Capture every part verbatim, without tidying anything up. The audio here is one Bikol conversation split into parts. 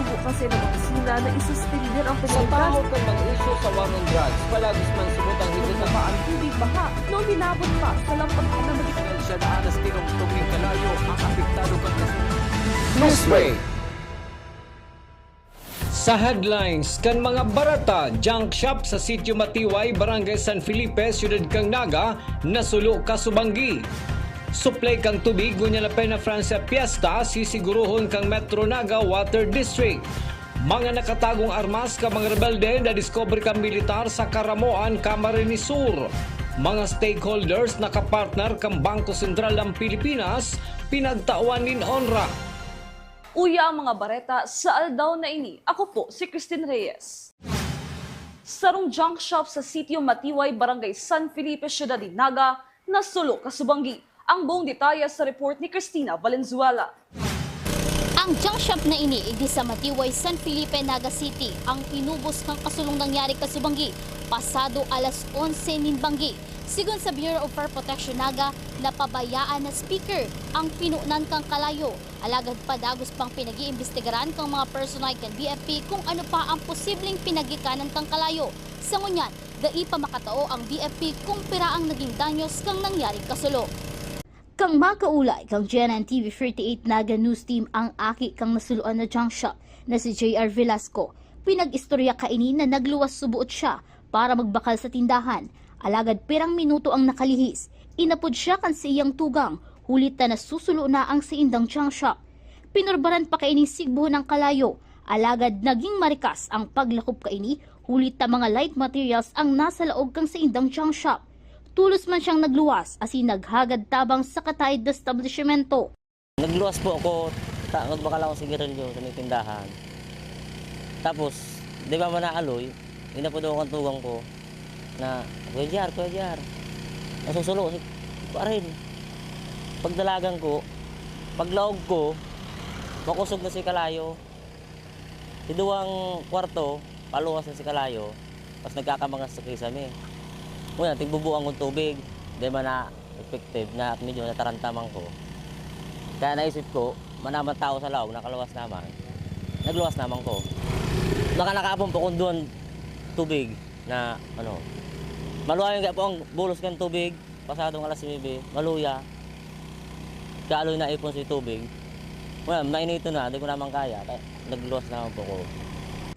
Kasi naman sila na isuspender ang Sa tahaw kan mga isyu sa war on drugs, palagis man subot ang higit na Baba ang tubig baha na uminabot pa sa lampag na mali. Siya na alas tirong tubig kalayo ang apektado kan kaso. Newsbreak. Sa headlines kan mga bareta, junk shop sa Sitio Matiway, Barangay San Felipe, Siyudad kan Naga, nasulo kasubanggi. Supply kan tubig ngunyan na Peña Francia Fiesta sisigurohon kan Metro Naga Water District. Mga nakatagong armas kan mga rebelde nadiskubre kan militar sa Caramoan, Camarines Sur. Mga stakeholders na kapartner kan Bangko Sentral ng Pilipinas, pinagtawan nin onra. Uya ang mga bareta sa aldaw na ini. Ako po si Christine Reyes. Sarong junk shop sa Sitio Matiway, Barangay San Felipe, Siyudad de Naga, nasulo kasubanggi. Ang buong detalye sa report ni Christina Valenzuela. Ang junk shop na ini igdi sa Matiway, San Felipe, Naga City, ang inubos kan kasulong nangyari kasubanggi, pasado alas onse nin banggi. Sigon sa Bureau of Fire Protection Naga, napabayaan na speaker ang pinunan kan kalayo. Alagad padagos pang pinag-iimbestigaran kan mga personal kan B F P kung ano pa ang posibleng pinagikanan kan kalayo. Sa ngunyan, dai pa makatao ang B F P kung pira ang naging danyos kan nangyaring kasulo. Kan makaulay kan G N N T V thirty-eight Naga News Team ang aki kan nasuloan na junk shop na si J R Velasco, pinag-istorya kaini na nagluwas suboot siya para magbakal sa tindahan. Alagad pirang minuto ang nakalihis, inapod siya kan saiyang tugang, huli ta nasusulo na ang saindang junk shop. Pinurbaran pa kaining sigbohon ang kalayo, alagad naging marikas ang paglakop kaini, huli ta mga light materials ang nasa laog kan saindang junk shop. Tulos man siyang nagluwas asin naghagad tabang sa kataed na establisyemento. Nagluwas po ako, ta, nagbakal ako sigarilyo sa may tindahan. Tapos, di ba manaaloy, inapod ako kan tugang ko na, "Kuya J R, Kuya J R, nasusulo si Kuya Rin." Pagdalagan ko, paglaog ko, makosog na si kalayo. Si duwang kwarto, paluwas na si kalayo, tapos nagkakamangas sa kisame. Ngunyan, tigbubuan kong tubig, di man na effective na medyo natarantaman ko. Kaya naisip ko, manaman tao sa laog, nakaluwas naman. Nagluwas naman ko. Nakanakapon po kung duwang tubig na ano. Maluwayan kaya po ang bulos ng tubig, pasadong alas nuebe, maluya. Kaaloy na ipon sa tubig. Well, mainito na, di ko naman kaya. Kaya nagluwas naman po ko.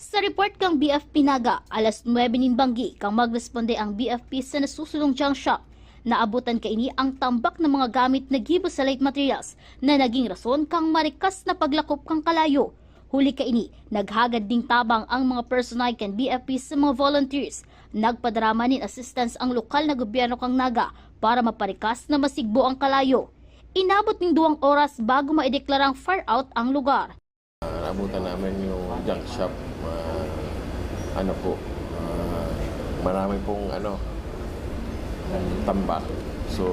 Sa report kan B F P Naga, alas nuebe nin banggi kan magresponde ang B F P sa nasusulong junk shop. Naabutan kaini ang tambak na mga gamit na gibo sa light materials na naging rason kan marikas na paglakop kan kalayo. Huli kaini, naghagad nin tabang ang mga personal kan B F P sa mga volunteers. Nagpadarama nin assistance ang lokal na gobyerno kan Naga para maparikas na masigbo ang kalayo. Inabot nin duwang oras bago maideklarang fire out ang lugar. Naabutan namin yung junk shop, ah, ano po, ah, marami pong ano, tambak. So,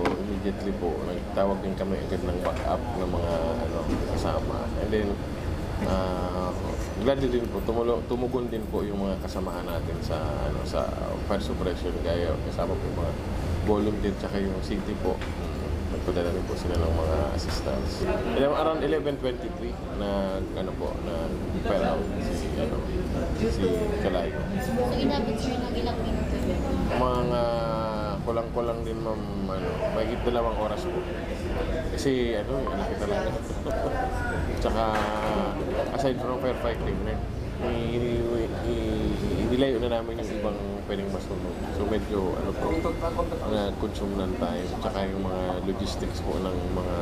immediately po, nagtawag din kami agad ng backup ng mga ano, kasama. And then, ah, gladly din po, tumulo, tumugon din po yung mga kasamahan natin sa ano, sa fire suppression, kaya kasama po yung mga volunteer tsaka yung city po. Mm, nagpadala rin po sila ng mga assistance. Around eleven twenty-three na ano po, na fire out si, ano, si Kalayo. So, inabot, sir, ng ilang minuto yun? Mga kulang-kulang din, ma'am, ano, mahigit dalawang oras po. Kasi ano, eh, laki talaga. Tsaka, aside from firefighting, nag, i, i, i, inilayo na namin yung ibang pwedeng masunog. So medyo ano po, na-consume ng time. Tsaka yung mga logistics po ng mga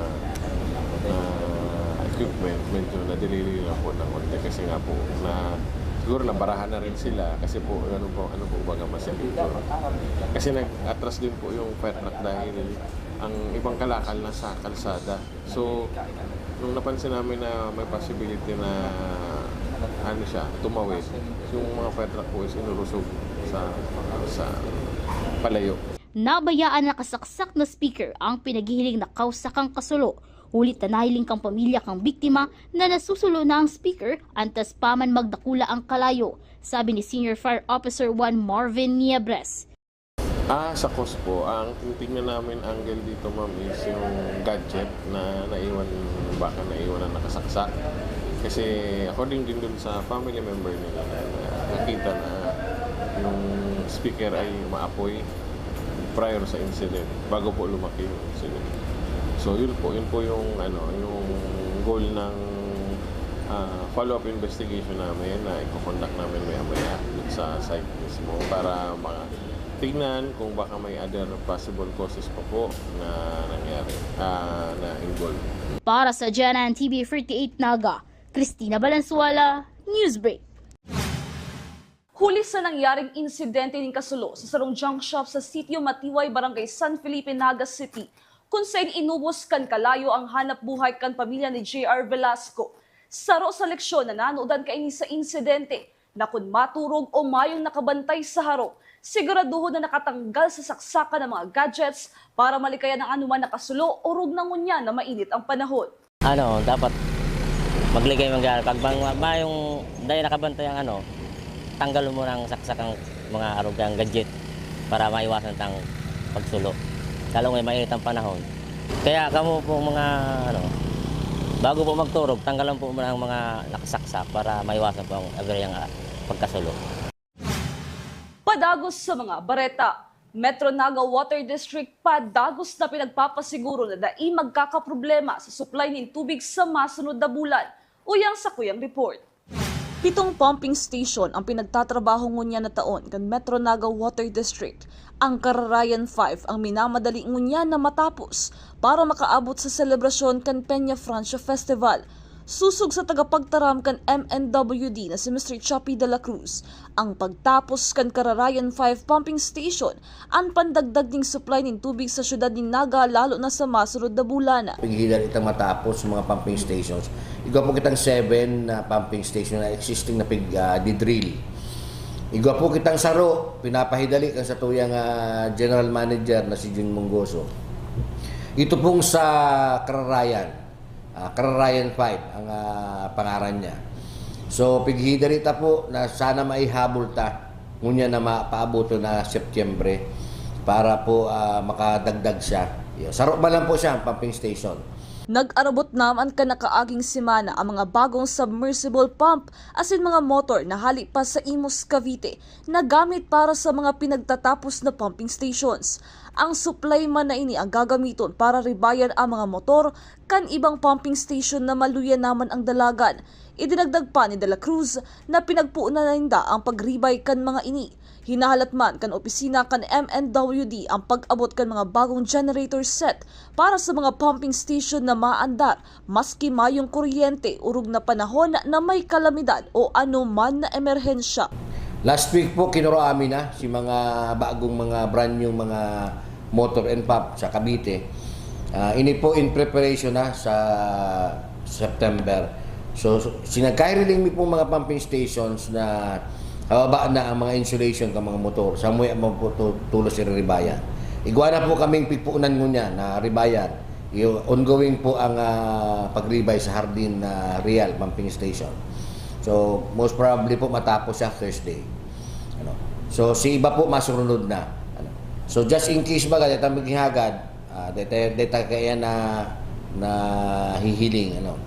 ah, equipment, medyo na-delay lang po ng konti kasi nga po na siguro nabarahan na rin sila kasi po ano po, ano po baga masakit po. Kasi nag-atras din po yung fire truck dahil ang ibang kalakal na sa kalsada. So, nung napansin namin na may possibility na ano siya, tumawid, yung mga fire truck po is inurusog sa, sa palayo. Nabayaan na nakasaksak na speaker ang pinaghihiling na kawsa kan kasulo. Huli ta nahiling kan pamilya kan biktima na nasusulo na ang speaker antes pa man magdakula ang kalayo, sabi ni Senior Fire Officer one Marvin Niebres. Ah, sa cause po, ang tinitingnan namin angle dito, ma'am, is yung gadget na naiwan, baka naiwan na nakasaksak. Kasi according din dun sa family member nila na nakita na yung speaker ay umaapoy prior sa incident, bago po lumaki yung incident. So yun po, yun po yung ano, yung goal ng ah, follow-up investigation namin na iko-conduct namin maya-maya dun sa site mismo para ma-, tignan kung baka may other possible causes pa po na nangyari, ah, na involved. Para sa G N N T V forty-eight Naga, Christina Valenzuela, Newsbreak. Huli sa nangyaring insidente nin kasulo sa sarong junk shop sa Sitio Matiway, Barangay San Felipe, Naga City, kun saen inubos kan kalayo ang hanap buhay kan pamilya ni J R Velasco. Saro sa leksyon na nanodan kaini sa insidente, na kun maturog o mayong nakabantay sa harong, siguraduhon na nakatanggal sa saksakan ang mga gadgets para malikayan ang anuman na kasulo, orog na ngunyan na mainit ang panahon. Ano, dapat magligay man gani. Pag bang ma-, mayong dai nakabantay ang ano, tanggalon mo ng saksak ang mga arugang gadget para maiwasan tang pagsulo. Lalo ngayong mainit ang panahon. Kaya kamo po mga, ano, bago po magturog, tanggalan po muna ang mga nakasaksak para maiwasan po ang aberya nga pagkasulo. Padagos sa mga bareta. Metro Naga Water District padagos na pinagpapasiguro na dai magkakaproblema sa supply nin tubig sa masunod na bulan. Uyang sa kuyang report. Pitong pumping station ang pinagtatrabaho ngunyan na taon kan Metro Naga Water District. Ang Kararayan five ang minamadali ngunyan na matapos para makaabot sa selebrasyon kan Peña Francia Festival. Susog sa tagapagtaram kan M N W D na si Mister Chappie de la Cruz, ang pagtapos kan Kararayan five Pumping Station an pandagdag nin supply nin tubig sa siyudad nin Naga, lalo na sa masunod na bulan. Pighidan itang matapos sa mga pumping stations. Igwa po kitang seven na pumping station na existing na pig, ah, didrill. Igwa po kitang saro, pinapahidali kan satuyang, ah, general manager na si Jun Mongoso. Ito pong sa Kararayan. Ah, Kararayan five ang, ah, pangaran niya. So, pighidari ta po na sana maihabol ta ngunyan na ma-, paaboton na Setyembre para po, ah, makadagdag siya. Yun. Saro pa lang po siya, ang pumping station. Nag-arabot naman kan nakaaging semana ang mga bagong submersible pump asin mga motor na hali pa sa Imus, Cavite, na gamit para sa mga pinagtatapos na pumping stations. Ang supply man na ini ang gagamiton para ribayan ang mga motor kan ibang pumping station na maluya naman ang dalagan. Idinagdag pa ni De La Cruz na pinagpoon na ninda ang pagribay kan mga ini. Hinahalat man kan opisina kan M N W D ang pag-abot kan mga bagong generator set para sa mga pumping station na maandar maski mayong kuryente, orog na panahon na may kalamidad o anoman na emerhensya. Last week po, kinuro amin na si mga bagong, mga brand new mga motor and pump sa Cavite. Ah, ini po in preparation na sa September. So, so, sinagkahiriling mi pong mga pumping stations na hababa na ang mga insulation kan mga motor. Sa muya mo po tu-, tulos iriribayan. Igwa na po kaming pigpuunan ngunyan na ribayan. Yung ongoing po ang, ah, pagribay sa Hardin, ah, Real Pumping Station. So, most probably po matapos siya Thursday. Ano? So, si iba po masurunod na. Ano? So, just in case baga, dahil tayo maghihagad, ah, dahil tayo, dahil tayo kaya na, na hihiling, ano?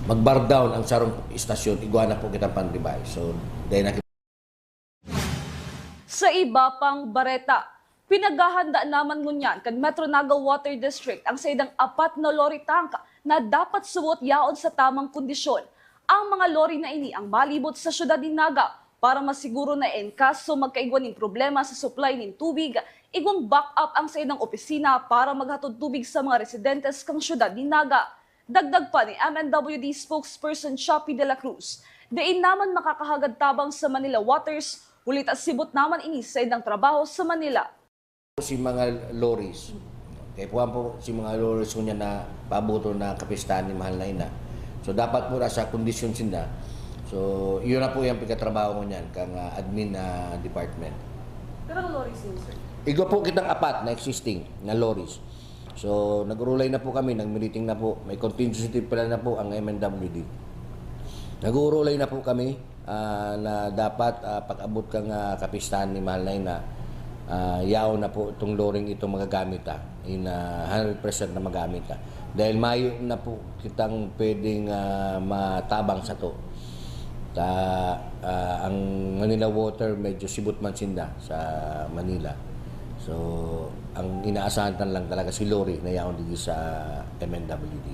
Mag-bar down ang sarong istasyon, igwa na po kitang panribay. So, dahil na Sa iba pang bareta, pinaghahanda naman ngunyan kan Metro Naga Water District ang saindang apat na lorry tank na dapat suot yaon sa tamang kondisyon. Ang mga lorry na ini ang malibot sa siyudad nin Naga para masiguro na in kaso magkaigwa nin problema sa supply nin tubig, igwang backup ang saindang opisina para maghatod tubig sa mga residentes kan siyudad nin Naga. Dagdag pa ni M N W D spokesperson Chappie de la Cruz, dai naman makakahagad tabang sa Manila Waters, huli ta sibot naman ini sa saindang trabaho sa Manila. Si mga lorries. Kaya po, po si mga lorries ko niya na paaboton na kapistahan ni Mahal na Ina. So, dapat po nasa kondisyon sinda. So, iyon na po yung pagkatrabaho ko niyan, kang, ah, admin na department. Pero ang lorries yun, sir? Igwa po kitang apat na existing na lorries. So, nag-urulay na po kami, nag-meeting na po. May contingency plan na po ang M N W D. Nag-uurulay na po kami, ah, na dapat, ah, pag-abot kang, ah, kapistahan ni Mahal na Ina, ah, yaon na po itong loring itong magagamit, ah, in, ah, hundred percent na magamit, ah. Dahil mayo na po kitang pwedeng, ah, matabang sato. Ta, ah, ang Manila Water, medyo sibot man sinda sa Manila. So, ang inaasahan tan lang talaga si lorry na yaon dito sa M N W D.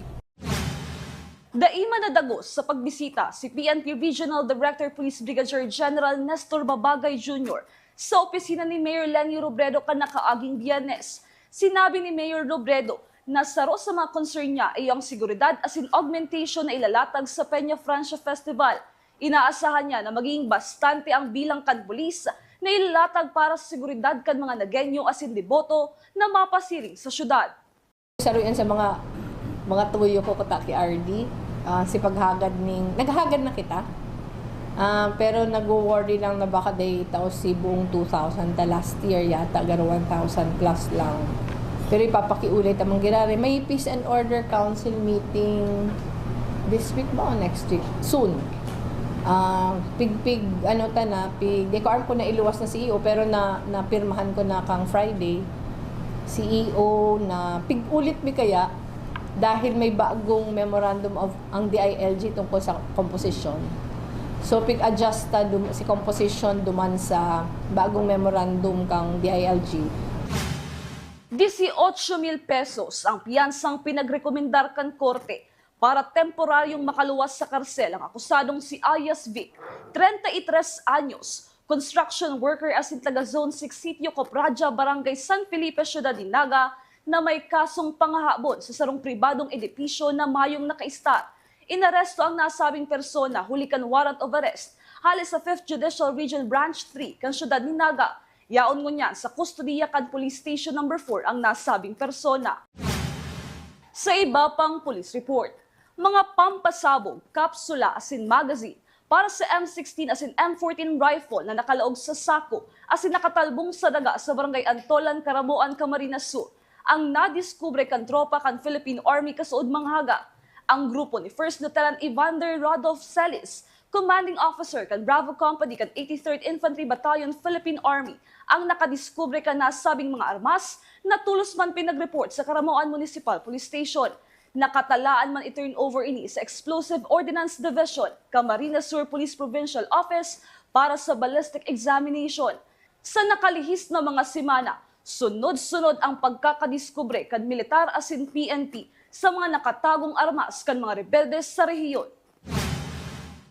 Dai man nadagos sa pagbisita si P N P Regional Director Police Brigadier General Nestor Babagay Junior sa opisina ni Mayor Leni Robredo kan nakaaging Biyernes. Sinabi ni Mayor Robredo na saro sa mga concern niya iyo ang seguridad asin augmentation na ilalatag sa Peña Francia Festival. Inaasahan niya na magiging bastante ang bilang kan pulis na ilalatag para sa seguridad kan mga Nagueño asin deboto na mapasiring sa syudad. Saro yan sa mga, mga tuyo ko kuta ki R D, ah, si paghagad ning, naghagad na kita. Ah, pero nagwo-worry lang na baka dai tao si buong two thousand, ta last year yata, garo one thousand plus lang. Pero ipapakiulay ta man giraray. May peace and order council meeting this week ba o next week? Soon. Ah, pigpig, ano ta na, pig, di ko alam kung nailuwas na si E O, pero na, napirmahan ko na kang Friday. C E O na pig-ulit mi kaya dahil may bagong memorandum of ang D I L G tungkol sa composition. So, pig-adjust ta dum-, si composition duman sa bagong memorandum kang D I L G. Dieciocho mil pesos ang piyansang pinagrekomendar kan korte para temporaryong makaluwas sa karsel ang akusadong si alias Vic, treinta y tres anyos, construction worker asin taga Zone six Sitio Copradia, Barangay San Felipe, Syudad nin Naga, na may kasong pangahabon sa sarong pribadong edipisyo na mayong nakaistar. Inaresto ang nasabing persona huli kan warrant of arrest hale sa Fifth Judicial Region Branch three kan syudad nin Naga. Yaon ngunyan sa kustodiya kan Police Station Number four ang nasabing persona. Sa iba pang police report, mga pampasabog, kapsula asin magazine para sa M sixteen asin M fourteen rifle na nakalaog sa sako asin nakatalbong sa daga sa Barangay Antolan, Caramoan, Camarines Sur ang nadiskubre kan tropa kan Philippine Army kasuodmang haga. Ang grupo ni First Lieutenant Evander Rodolph Celis, commanding officer kan Bravo Company kan eighty-third Infantry Battalion, Philippine Army, ang nakadiskubre kan nasabing mga armas na tolos man pinag-report sa Caramoan Municipal Police Station. Nakatalaan man i-turnover ini sa Explosive Ordnance Division, Camarines Sur Police Provincial Office para sa ballistic examination. Sa nakalihis na mga semana, sunod-sunod ang pagkakadiskubre kan militar asin P N P sa mga nakatagong armas kan mga rebeldes sa rehiyon.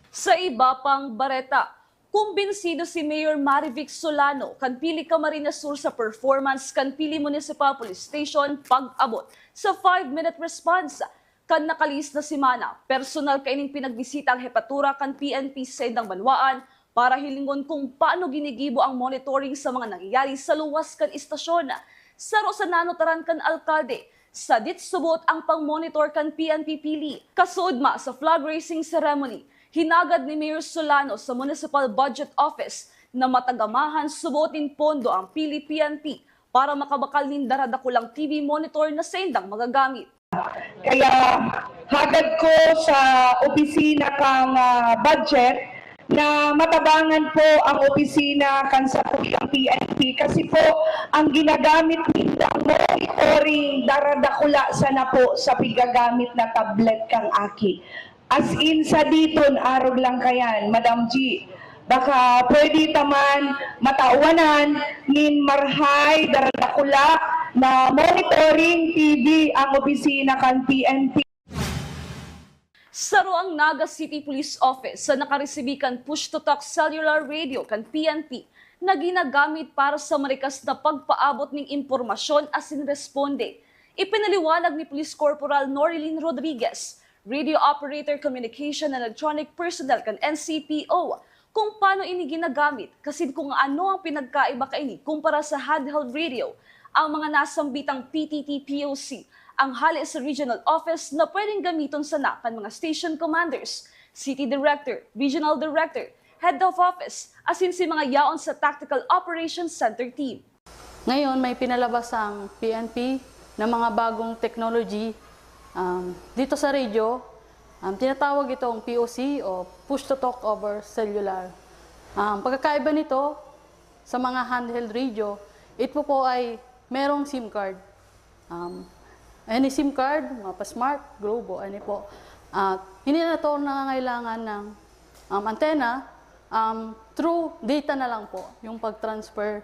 Sa iba pang bareta, kumbinsido si Mayor Marivic Solano kan Pili Camarines Sur sa performance kan Pili Municipal Police Station pag-abot sa five-minute response. Kan nakalihis na semana, personal kaining pinagbisita ang hepatura kan P N P sa saindang banwaan para hilingon kung paano ginigibo ang monitoring sa mga nangyayari sa luwas kan istasyon. Saro sa nanutaran kan alkalde, sadit subot ang pang-monitor kan P N P Pili. Kasuodma sa flag raising ceremony, hinagad ni Mayor Solano sa Municipal Budget Office na matagamahan subot nin pondo ang Pili P N P para makabakal nin daradakulang T V monitor na saindang magagamit. Kaya hagad ko sa opisina kang, ah, budget na matabangan po ang opisina kan sakuyang P N P kasi po ang ginagamit nindang monitoring daradakula sana po sa pigagamit na tablet kang aki. As in, saditon, arog lang kayan, Madam G. Baka pwede ta man matawanan nin marahay, daradakula na monitoring T V ang opisina kan P N P. Saro ang Naga City Police Office sa nakaresibi kan push-to-talk cellular radio kan P N P na ginagamit para sa marikas na pagpaabot nin impormasyon asin responde. Ipinaliwanag ni Police Corporal Norilyn Rodriguez, Radio Operator Communication and Electronic Personnel kan N C P O, kung paano ini ginagamit, kasin kung ano ang pinagkaiba kaini kumpara sa handheld radio. Ang mga nasambitang P T T P O C, ang hale sa regional office na pwedeng gamiton sana kan mga station commanders, city director, regional director, head of office, asin si mga yaon sa Tactical Operations Center team. Ngayon, may pinalabas ang P N P na mga bagong technology, um, dito sa radyo. Um, tinatawag itong P O C o Push to Talk over Cellular. Ang pagkakaiba nito sa mga handheld radio, ito po ay merong SIM card. Um, Any SIM card, mapa-Smart, Globe, any po. At hindi na ito nangangailangan ng, um, antenna, um, through data na lang po yung pag-transfer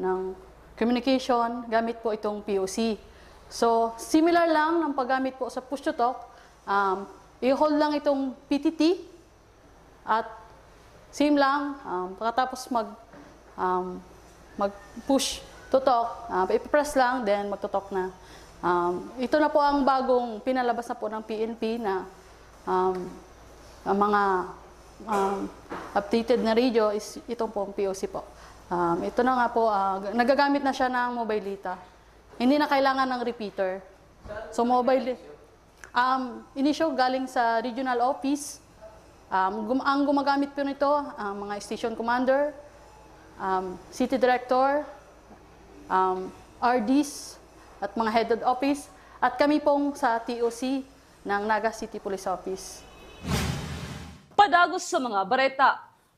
ng communication gamit po itong P O C. So, similar lang ng paggamit po sa push to talk, um, i-hold lang itong P T T at same lang, um, pagkatapos mag, um, mag-push to talk, uh, ipipress lang, then magto-talk na. Um, ito na po ang bagong pinalabas na po ng P N P na, um, ang mga, um, updated na radio is itong pong P O C po. Um, ito na nga po, ah, nagagamit na siya ng mobile data. Hindi na kailangan ng repeater. So, mobile, um, inisyo galing sa regional office. Um, gum-, ang gumagamit po nito, ang mga station commander, um, city director, um, R Ds, at mga head office, at kami pong sa T O C ng Naga City Police Office. Padagos sa mga bareta,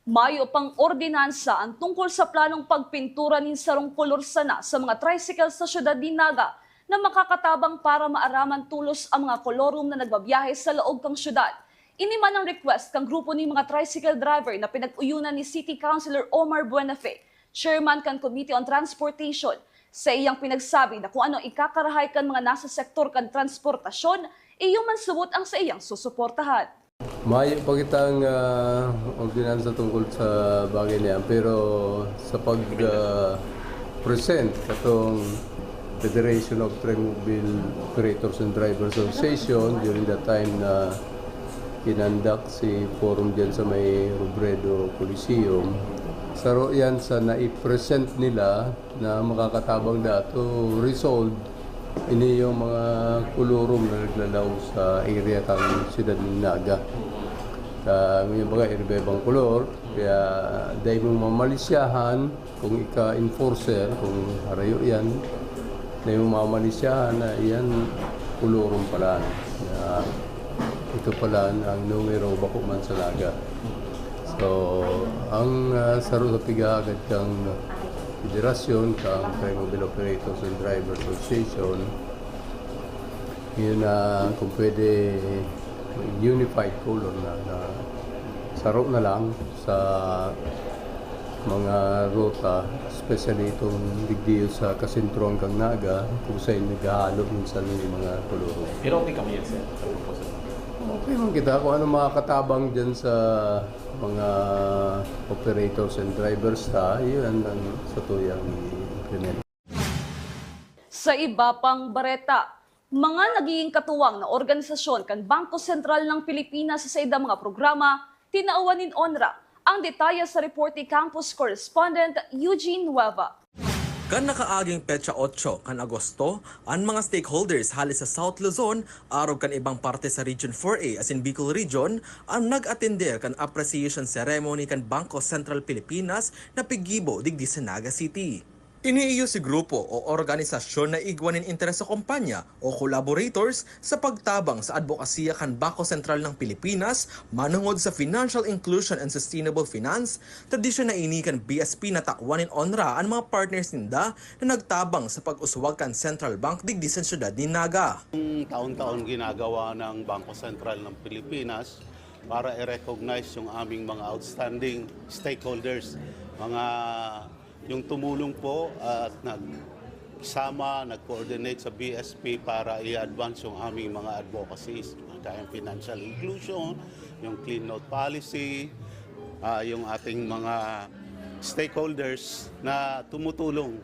mayo pang ordinansa ang tungkol sa planong pagpintura nin sarong kolor sana sa mga tricycle sa siyudad nin Naga na makakatabang para maaraman tolos ang mga kolorum na nagbabiyahe sa laog kan siyudad. Ini man ang request kan grupo nin mga tricycle driver na pinag-uyonan ni City Councilor Omar Buenafe, chairman kan Committee on Transportation, sa iyang pinagsabi na kung ano ang ikakarahay kan mga nasa sektor kan transportasyon, iyo man subot ang saiyang susuportahan. Mayo pa kitang, ah, ordinansa tungkol sa bagay na yan, pero sa pag, ah, present katong Federation of Automobile Operators and Drivers Association during the time na kinandak si forum dyan sa may Robredo Coliseum, saro yan sa nai-present nila na makakatabang dato resolve ini yung mga kolorum na naglalaog sa area kan siyudad nin Naga. Sa, yung baga, iba-ibang kolor, kaya dai mo mamalisyahan kung ika-enforcer, kung harayo yan, dai mo mamalisyahan na yan kolorum pala. Na ito pala ang numero, bako man sa Naga. So, ang, ah, saro sa pighahagad kang federasyon, kang Automobile Operators and Drivers Association, yun na kung pwede unified color na, na saro na lang sa mga ruta, especially itong digdi sa kasentrohan kang Naga, kung saan naghahalo minsan yung mga kolor. Pero okay kamo yan, sir, sa proposal? Okay man kita kung ano makakatabang dyan sa mga operators and drivers ta, yun ang, ang sa tuyang i-implement. Sa iba pang bareta, mga nagiging katuwang na organisasyon kan Bangko Sentral ng Pilipinas sa saindang mga programa, tinawan nin onra. Ang detalye sa report ni campus correspondent Eugene Nueva. Kan nakaaging petsa otso kan Agosto, an mga stakeholders hale sa South Luzon, arog kan ibang parte sa Region four A asin Bicol Region, an nag-atender kan appreciation ceremony kan Bangko Sentral Pilipinas na piggibo digdi sa Naga City. Ini iyo si grupo o organisasyon na igwa nin interes sa kompanya o collaborators sa pagtabang sa adbokasiya kan Bangko Sentral ng Pilipinas manongod sa financial inclusion and sustainable finance. Tradisyon na ini kan B S P na tawan nin onra an mga partners ninda na nagtabang sa pag-uswag kan Central Bank digdi sa siyudad nin Naga. Taon-taon ginagawa ng Bangko Sentral ng Pilipinas para i-recognize yung aming mga outstanding stakeholders, mga yung tumulong po at nagsama, nag-coordinate sa B S P para i-advance yung aming mga advocacies, kaya yung financial inclusion, yung clean note policy, ah, yung ating mga stakeholders na tumutulong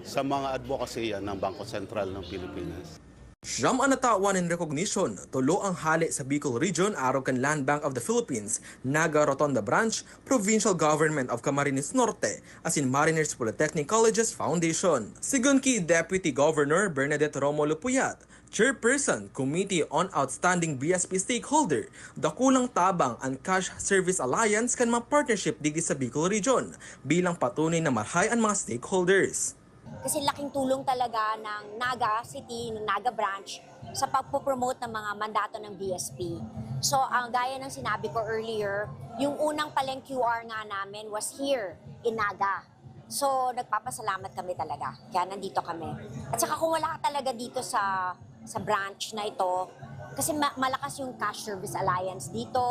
sa mga advocacy ng Bangko Sentral ng Pilipinas. Siyam an natawan nin recognition, tolo ang hale sa Bicol Region arog kan Land Bank of the Philippines, Naga Rotonda Branch, Provincial Government of Camarines Norte, asin Mariners Polytechnic Colleges Foundation. Sigon ki Deputy Governor Bernadette Romulo Puyat, Chairperson, Committee on Outstanding B S P Stakeholder, dakulang tabang an Cash Service Alliance kan mga partnership digdi sa Bicol Region, bilang patunay na marahay an mga stakeholders. Kasi laking tulong talaga ng Naga City, ng Naga Branch, sa pagpo-promote ng mga mandato ng B S P. So, ang gaya ng sinabi ko earlier, yung unang paleng Q R nga namin was here in Naga. So, nagpapasalamat kami talaga. Kaya nandito kami. At saka kung wala ka talaga dito sa sa branch na ito, kasi ma- malakas yung Cash Service Alliance dito.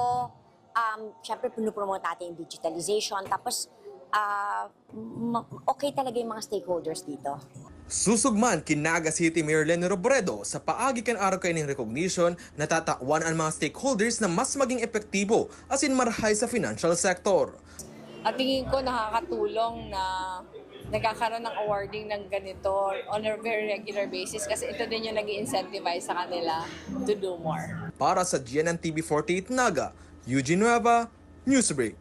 Um, syempre, pinopromote natin yung digitalization. Tapos, ah, ma- okay talaga yung mga stakeholders dito. Susog man ki Naga City Mayor Leni Robredo, sa paagi kan araw kaining recognition, natatawan an mga stakeholders na mas maging epektibo asin marahay sa financial sector. At tingin ko nakakatulong na nagkakaroon ng awarding ng ganito on a very regular basis kasi ito din yung nag-i-incentivize sa kanila to do more. Para sa G N N T V forty-eight Naga, Eugene Nueva, Newsbreak.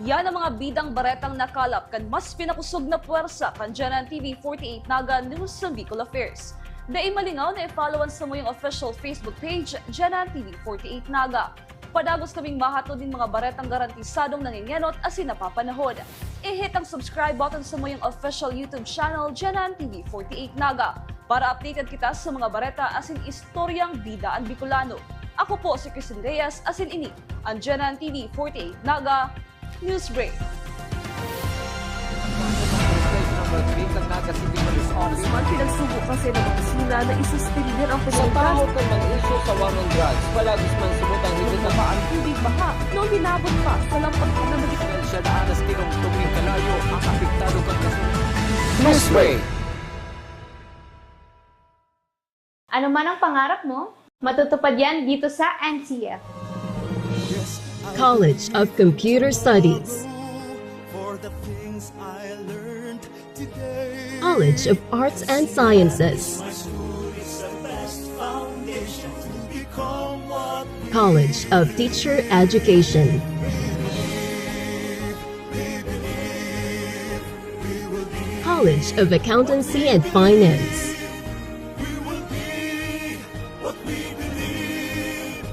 Yan ang mga bidang baretang nakalap kan mas pinakusog na pwersa kan G N N T V forty-eight Naga News and Bicol Affairs. Dai malingaw na i-follow an samuyang official Facebook page, G N N T V forty-eight Naga. Padagos kaming mahatod nin mga baretang garantisadong nangengenot asin napapanahon. I-hit ang subscribe button samuyang official YouTube channel, G N N T V forty-eight Naga, para updated kita sa mga bareta asin istoryang bida an Bicolano. Ako po si Christine Reyes, asin ini an G N N T V forty-eight Naga Newsbreak. Congressman pinagsubo kasi ng opisina na isuspender ang komunidad. Sa pahot ng mga isyu sa war on drugs, palagis man sumutang higit na maan tubig baha na uminabot pa sa lampag na magiging. Siya na alas tinungtong ning kalayo ang apektado kan kasunod. Newsbreak. Ano man ang pangarap mo, matutupad yan dito sa N C F. College of Computer Studies, College of Arts and Sciences, College of Teacher Education, College of Accountancy and Finance,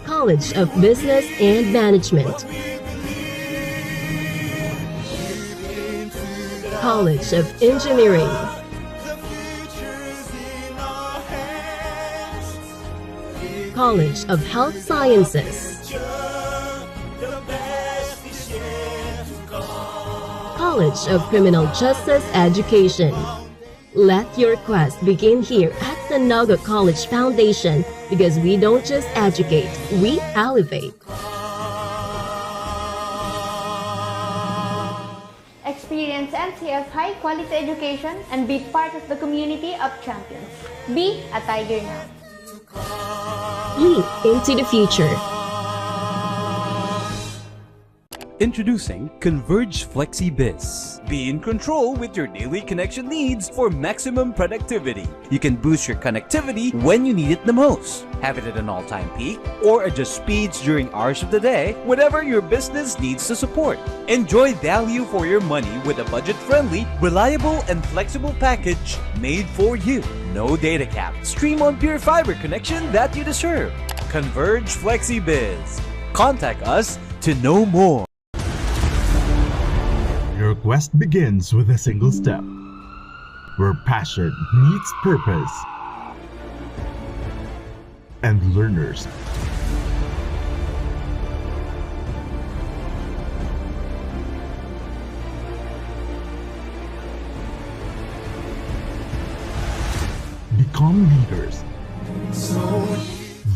College of Business and Management, College of Engineering, College of Health Sciences, College of Criminal Justice Education. Let your quest begin here at the Naga College Foundation, because we don't just educate, we elevate. Experience N C F high quality education and be part of the community of champions. Be a Tiger now. Leap into the future. Introducing Converge FlexiBiz. Be in control with your daily connection needs for maximum productivity. You can boost your connectivity when you need it the most. Have it at an all-time peak or adjust speeds during hours of the day, whatever your business needs to support. Enjoy value for your money with a budget-friendly, reliable, and flexible package made for you. No data cap. Stream on pure fiber connection that you deserve. Converge FlexiBiz. Contact us to know more. Your quest begins with a single step, where passion meets purpose and learners become leaders.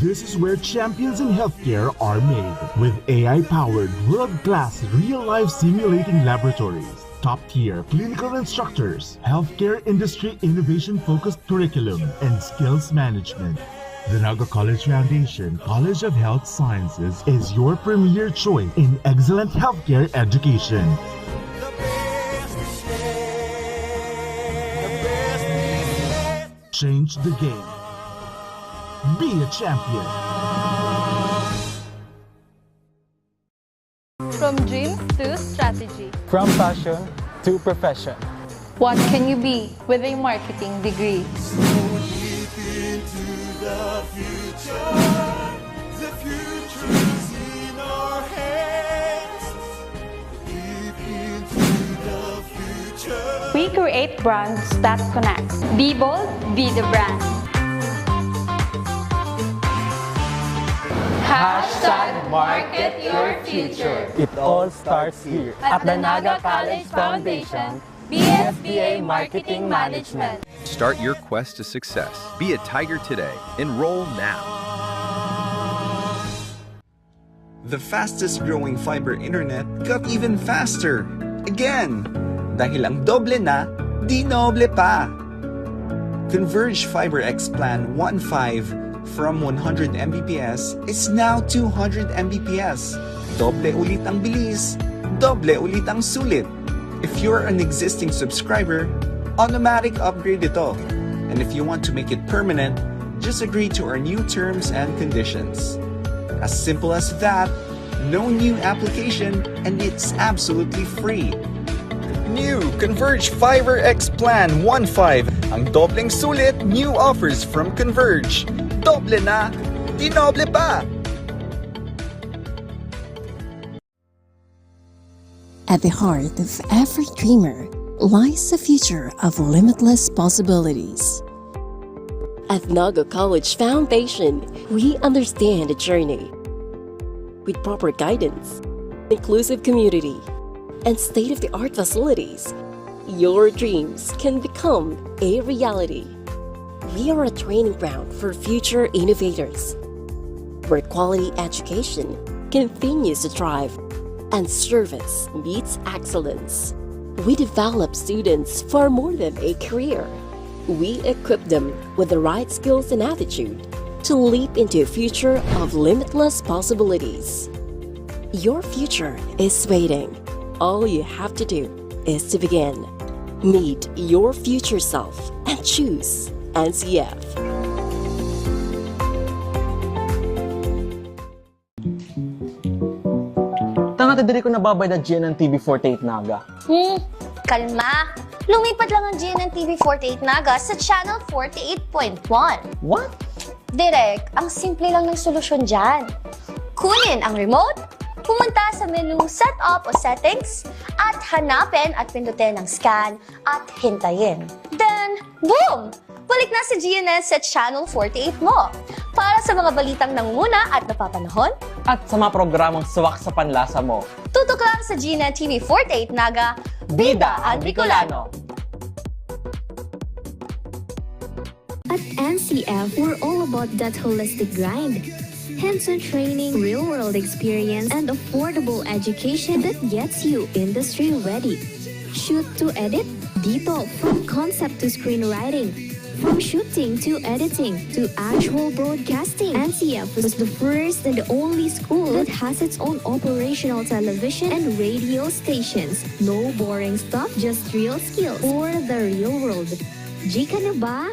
This is where champions in healthcare are made, with A I-powered, world-class, real-life simulating laboratories, top-tier clinical instructors, healthcare industry innovation-focused curriculum, and skills management. The Naga College Foundation College of Health Sciences is your premier choice in excellent healthcare education. Change the game. Be a champion. From dreams to strategy. From passion to profession. What can you be with a marketing degree? We create brands that connect. Be bold, be the brand. Hashtag market your future. It all starts here. At the Naga College Foundation, B S B A Marketing Management. Start your quest to success. Be a Tiger today. Enroll now. The fastest growing fiber internet got even faster again! Dahil ang doble na, dinoble pa! Converge Fiber X Plan one five from one hundred M B P S is now two hundred M B P S. Doble ulit ang bilis, doble ulit ang sulit. If you're an existing subscriber, automatic upgrade ito. And if you want to make it permanent, just agree to our new terms and conditions. As simple as that, no new application, and it's absolutely free. New Converge Fiber X Plan one five. Ang dobleng sulit, new offers from Converge. Doble na, dinoble pa! At the heart of every dreamer lies a future of limitless possibilities. At Naga College Foundation, we understand the journey. With proper guidance, inclusive community, and state-of-the-art facilities, your dreams can become a reality. We are a training ground for future innovators, where quality education continues to thrive and service meets excellence. We develop students for more than a career. We equip them with the right skills and attitude to leap into a future of limitless possibilities. Your future is waiting. All you have to do is to begin. Meet your future self and choose N C F. Tanga ta diri ko nababayad na G N N T V forty-eight Naga. Hmm, kalma. Lumipat lang ang G N N T V forty-eight Naga sa Channel forty-eight point one. What? Direk, ang simple lang ng solusyon dyan. Kunin ang remote, pumunta sa menu Setup o Settings, at hanapin at pindutin ang Scan at hintayin. Then, boom! Balik na si G N N sa Channel forty-eight mo. Para sa mga balitang nangunguna at napapanahon, At sa mga programang swak sa panlasa mo. Tutok lang sa G N N T V forty-eight Naga, Bida ang Bicolano! At N C F, we're all about that holistic grind. Hands-on training, real-world experience, and affordable education that gets you industry ready. Shoot to edit? Dito, from concept to screenwriting. From shooting to editing to actual broadcasting, N C F was the first and only school that has its own operational television and radio stations. No boring stuff, just real skills for the real world. G ka na ba?